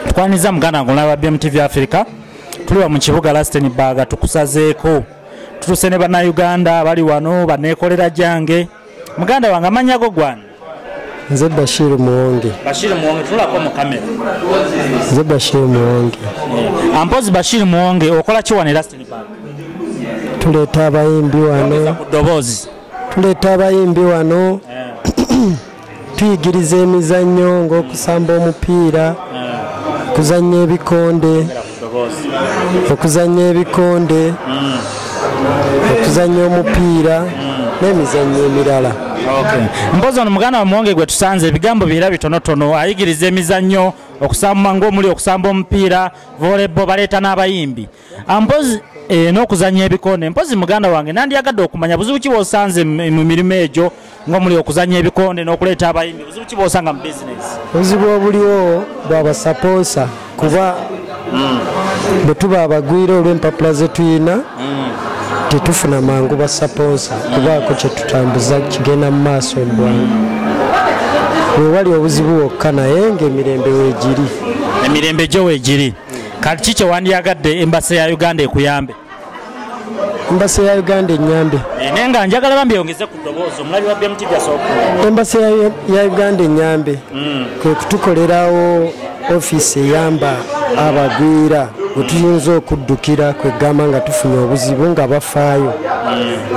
Tukwaniriza muganda ng'olaba BMTV Africa. Tuli mu kibuga Rustenburg, tukusazeeko. Tutuse ne bannayuganda bali wano baneekolera jange. Muganda wange, amannya go gwani? Nze Bashir Muwonge. Bashir Muwonge, tulako mu kamera. Nze Bashir Muwonge. Ampozi Bashir Muwonge, okola ki wano e Rustenburg? Tuleeta abayimbi wano. Ku ddoboozi. Tuleeta abayimbi wano. Tuyigiriza emizannyo ng'okusamba omupiira, okuzannya ebikonde, okuzannya ebikonde, okuzannya omupiira n'emizannyo emirala. Okay. Mpozi ono muganda wa Muwonge gwe tusanze, ebigambo bira bitonotono, ayigiriza emizannyo, okusamba ng'omuli okusamba omupiira, volleyball, baleeta n'abayimbi. Mpozi n'okuzannya ebikonde. Mpozi muganda wange, nandyagadde okumanya buzibu ki bw'osanze mu mirimu egyo ng'omuli okuzannya ebikonde n'okuleeta abayimbi, buzibu ki bw'osanga mu bizinesi? Obuzibu obuliwo bw'abasapoosa, kuba bwe tuba abagwira olw'empapula ze tuyina, tetufuna mangu basapoosa kubaako kye tutambuza kigenda mu maaso mu bwangu. Wewali obuzibu wokka, naye ng'emirembe weegiri. Emirembe gyo weegiri. Kati ki kye wandyagadde embassy ya Uganda ekuyambe? Embassy ya Uganda ennyambe. Naye nga njagala bambi yongeze ku ddoboozi, omulabi wa BMTV asobola. Embassy ya Uganda ennyambe kwe kutukolerawo ofiisi eyamba abagwira we tuyinza okuddukira, kwegamba nga tufunye obuzibu nga bafaayo,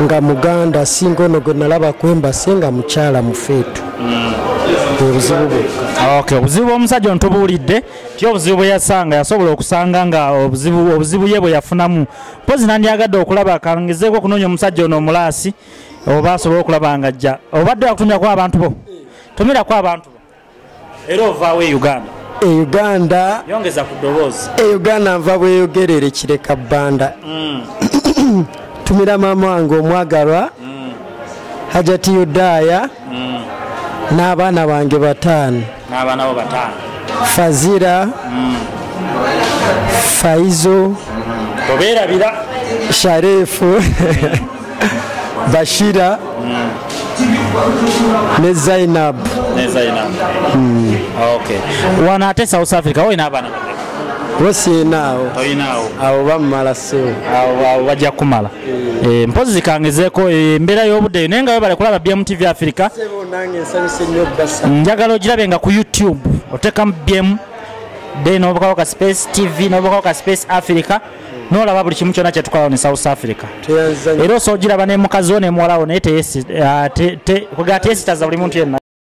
nga muganda singa ono gwe nalaba ku embassy nga mukyala mufeetu. Obuzibu bwokka. Okay, obuzibu bw'omusajja ono tubuulidde ti obuzibu bwe yasanga, yasobola okusanga nga obuzibu ye bwe yafunamu. Mpozi nandyagadde okulaba kangezeeko okunoonya omusajja ono omulaasi oba asobole okulaba nga ajja. Obadde wakutumirako abantu bo? Tumirako abantu bo. Era ovaawo e Uganda? E Uganda. Yongeza ku ddoboozi. E Uganda nva Bweyogerere, Kireka Bbanda. Tumira maama wange omwagalwa Hajati Yudaaya n'abaana bange bataano. N'abaana bo bataano. Fazira, Faizo, Obeerabira. Sharefu, Bashira ne Zainab. Ne Zainab. Okay. Wano ate South Africa olina abaana bameka? Bo siinaawo. Toyinaawo. Abo bamumala ssebo. Abo bajja kumala. Mpozi kangezeeko embeera y'obudde, naye nga webale kulaba BMTV Africa. Ssebo, nange nsanyuse nnyo basa. Njagala ogirabe nga ku YouTube oteekamu BM then n'obukawo ka Space TV n'obukawo ka Space Africa n'olaba buli kimu kyonna kye tukola ne South Africa. Tweyanza nnyo. Era osobola ogiraba ne mukazi wo ne muwala wo, naye teyesitaza buli muntu yenna.